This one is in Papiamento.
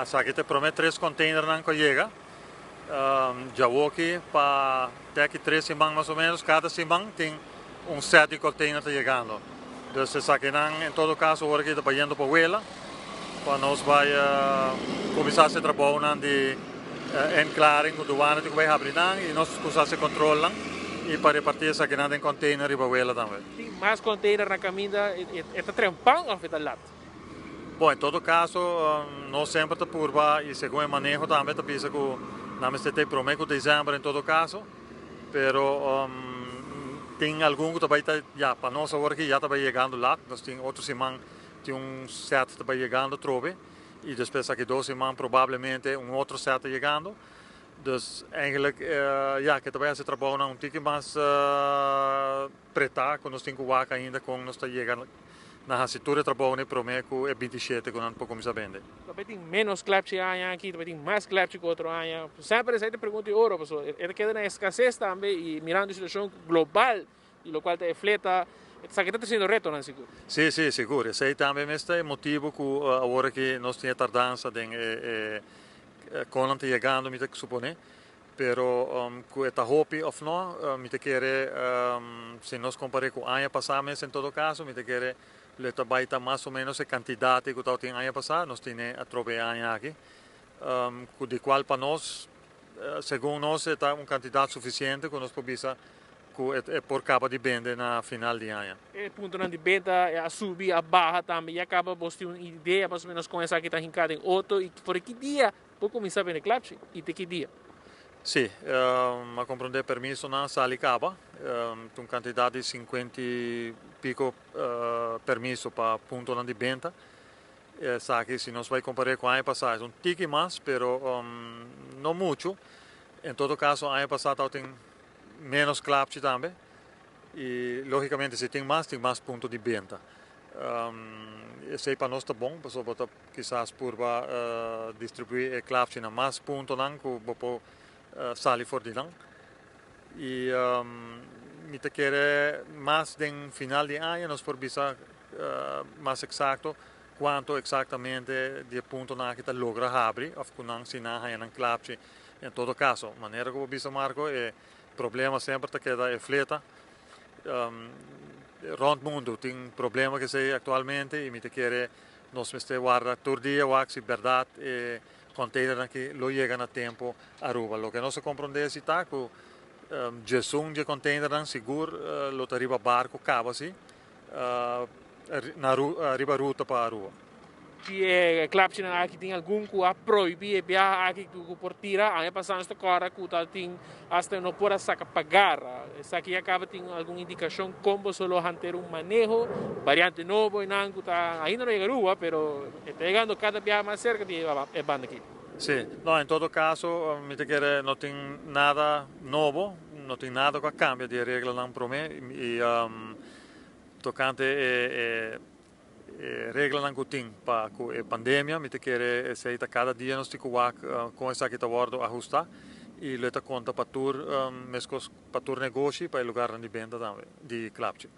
Esaki ta e prome tres containernan cu a yega djawoki pa te aki tres siman mas o menos. Cada siman tin un set di container ta yegando. Dus esakinan en todo caso ora ki ta bayendo pa wela pa nos bay cuminsa haci trabounan di inklaring cu douane tin cu bay habri nan y nos cuminsa haci controlnan y pa reparti esakinan den container riba wela tambe. Tin mas container na caminda, e ta trempan of e ta lat? Bon, en todo caso, nos semper ta purba y segun e maneho tambe ta bisa cu nan mester ta e prome cu december en todo caso, pero tin algun cu ta bay ta, ya, pa nos awor aki ya ta bay yegando lat, nos tin otro siman tin un set ta bay yegando trobe y despues aki dos siman probablemente un otro set ta yegando. Dus eigenlijk, ya, ke ta bay haci trabounan un tiki mas preta cu nos tin cu wak ainda con nos ta yega na haci tur e trabounan prome cu e 27 cu nan por cuminsa bende. Ta bay tin menos klepchi e aña aki, ta bay tin mas klepchi cu otro aña. Semper esey ta pregunta di oro, pasobra e ta keda na escasez tambe y mirando e situacion global di locual ta e fleta, esaki ta treciendo retonan sigur. Si, si, sigur. Esey tambe mes ta e motibo cu awor aki nos tin e tardansa den e con nan ta yegando, mi ta supone. Pero cu e ta hopi of no, mi ta kere, si nos compare cu aña pasa mes en todo caso, mi ta kere lo e ta bay ta mas o menos e cantidad cu tabatin aña pasa, nos tine atrobe e aña aki, cu di cual pa nos, segun nos e ta un cantidad suficiente cu nos por bisa cu e por caba di bende na final di aña. E puntonan di benta a subi, a baha tambe, ya caba bos tin un idea mas o menos con esaki ta hinca den otro y for ki dia por cuminsa bende klapchi y te ki dia? Si, a comprende permisonan sali caba, ta un cantidad di 50 y pico permiso pa puntonan di benta. Esaki si nos bay compare cu aña pasa es un tiki mas, pero no mucho. En todo caso aña pasa tabatin menos klapchi tambe y logicamente si tin mas, tin mas punto di benta. Esey pa nos ta bon, pasobra bo ta kisas purba distribui e klapchi na mas puntonan cu bo por sali for di nan. Y mi ta kere mas den final di aña nos por bisa mas exacto cuanto exactamente di e puntonan aki ta logra habri of cu nan si nan haya nan klapchi. En todo caso, manera cu bo bisa Marco, e problema semper ta keda e fleta. Rond mundo tin problema cu esey actualmente y mi ta kere nos mester warda tur dia wak si berdad e containernan aki lo yega na tempo Aruba. Loke nos a comprende si ta cu 11 di e containernan sigur lo ta riba barco caba si na riba ruta pa Aruba. Di e klapchinan aki tin algun ku a prohibí e biaha aki ku por tira. Aña pasá nos ta kòrda ku ta tin asta no por a saka pagar. Esaki ya kaba tin algun indikashon kon boso lo hanter un maneho. Variante nobo einan ku ta ainda no yega Aruba pero e ta yegando kada biaha mas serka di e banda aki. Sí, no, en todo caso mi ta kere no tin nada nobo, no tin nada ku a kambia di e reglanan promé i tokante e E reglanan ku tin pa ku e pandemia, mi ta kere esei ta kada dia nos tin ku wak kon esaki ta wòrdu ahustá i lo e ta konta pa tur meskos pa tur negoshi pa e lugarnan di benta tambe di klapchi.